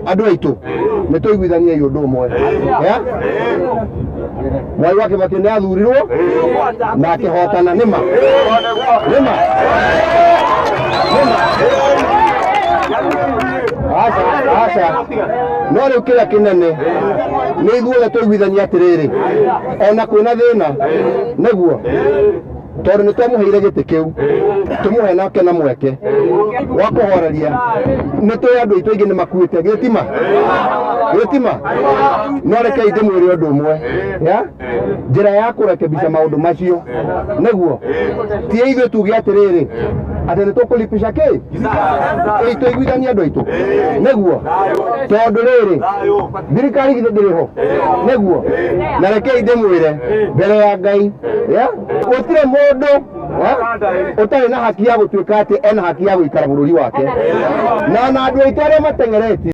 Andũ aitũ, nĩ tũiguithaniei ũndũ ũmwe. Yeah? Mwai wa Kibaki nĩ athurirwo na akĩhotana, nĩma nĩma nĩma. Aca, aca. No rĩu kĩrĩa kĩnene nĩ ithuothe tũiguithanie atĩrĩrĩ, ona kwĩna thĩna, nĩguo tondũ nĩ twamũheire gĩtĩ kĩu, tũmũhe nake na mweke wa kũhoreria. Nĩ tũĩ andũ aitũ aingĩ nĩ makuĩte gĩtima gĩtima, no rekei ndĩmwĩre ũndũ ũmwe ya njĩra ya kũrekebisha maũndũ macio, nĩguo ti ithuĩ tuge atĩrĩrĩ atĩ nĩ tũkũlipisha kĩ ĩ tũiguithanie andũ aitũ, nĩguo tondũ rĩrĩ thirikari githĩ ndĩrĩ ho, nĩguo. Na rekei ndĩmwĩre mbere ya Ngai ya gũtirĩ mũndũ ũtarĩ na haki ya gũtuĩka atĩ ena haki ya gũikara bũrũri wake, na ona andũ aitũ arĩa mateng'eretie.